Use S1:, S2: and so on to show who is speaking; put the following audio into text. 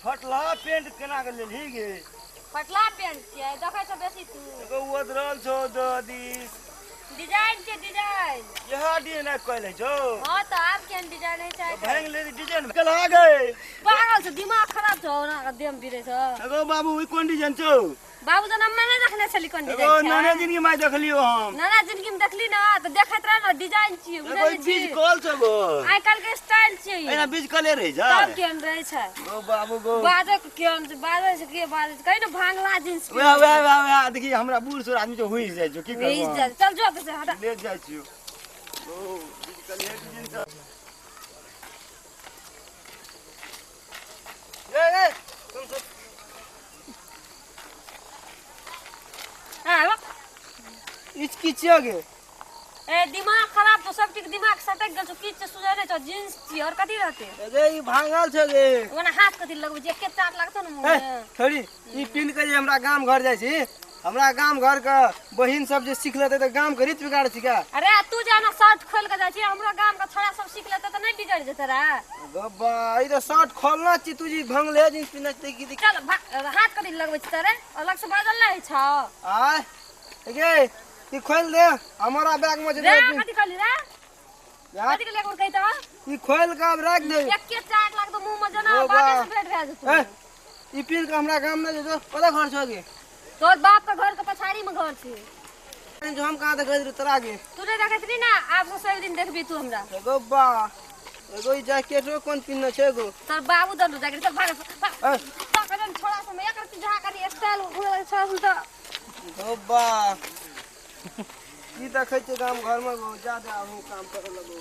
S1: फटला paint केना के लेलही गे?
S2: फटला पेंट छियै, देखै छौ बेसी तू।
S1: एगो उधरल छौ ददिस।
S2: डिजाइन छै डिजाइन।
S1: इएह डिजाइन कइले छौ।
S2: हां त आब केहन डिजाइन है छै?
S1: भांग ले डिजाइन केला गे।
S2: पागल छौ, दिमाग खराब छौ, ओना के देह में बिरै छौ।
S1: एगो बाबू ई कोन डिजाइन छौ?
S2: बाबू तऽ हमे नहि देखने छली कोन
S1: एगो
S2: डिजाइन छै।
S1: नाना जिनगी माय देखलियो हम।
S2: नाना जिंदगी में देखली ना तऽ देखैत रह ना, डिजाइन छियै,
S1: एगो
S2: बुझै
S1: बीज
S2: छी?
S1: कल छौ गो।
S2: आइ काल्हि के स्टाइल छियै ई।
S1: एना बीज कले रही जा।
S2: तब केहन रहै छै?
S1: गो बाबू गो।
S2: बाजै के केहन छै, बाजै छै के बाजै छै, कही ने भांगला जींस
S1: वएह वएह वएह वएह देखी हमरा बूढ़ सूढ़ आदमी जो हुइस जाइ छौ, की
S2: बीस
S1: करबो?
S2: जाइ। चल जो तऽ से हटा।
S1: ले जाइ छियौ। ओ बीज कले डिजाइन छौ।
S3: ए ए सुन सुन।
S2: हाँ,
S3: इच की छियो गे?
S2: ए दिमाग खराब छौ, सब ठीक दिमाग सटक गेल छौ, की छै सुझै नहि छौ, जींस छियै और कथी रहतै?
S3: रे ई भांगल छौ गे।
S2: ओना हाथ कथी लगबै छै, एके चाट लागतौ ने मुँह
S3: ए
S2: में।
S3: छोड़ी, ई पिन के जे हमरा गाम घर जाइ छी, हमरा गाम घर के बहिन सब जे सीख लेतै तऽ गाम के रीत बिगाड़ छी का?
S2: अरे तू जे एना शर्ट खोलि के जाइ छी, हमरो गाम के छोड़ा सब सीख लेतै तऽ नहि बिगड़ि जेतै रे?
S3: गब्बा ई तऽ शर्ट खोलना छी, तू जी भंगले जींस पिन्है छी की?
S2: चल हाथ कथी लगबै छी तोरे? अलग से बाजल नहि होइ छौ।
S3: आय गे ई खोल दे, हमारा बैग में जे
S2: रे कथी कहली रे? कथी कहली एक कहि तऽ?
S3: ई खोल के अब राख दे।
S2: एके चाट लागतौ मुँह में जेना
S3: ओ बा।
S2: बाटे से भेट भए जेतौ।
S3: ए ई पिन के हमरा गाम नहि जेतौ, कतऽ घर छौ गे?
S2: तोर बाप के घर के पछाड़ी में घर छै।
S3: जो हम कहाँ देखैत रही तोरा गे?
S2: तू नहि देखैत रही ना, आब से सब दिन देखबी तू हमरा।
S3: एगो बा एगो ई जैकेटो कोन पिन्हने छै एगो?
S2: तोर बाबू दंडो जैकेट, चल भाग।
S3: ए
S2: तो कदम छोड़ा सब एक रत्ती झा करी स्टाइल घुरे छोड़ा सब तऽ।
S3: गब्बा की देखै छै गाम घर में गो, जा दे आबू काम करे लगो।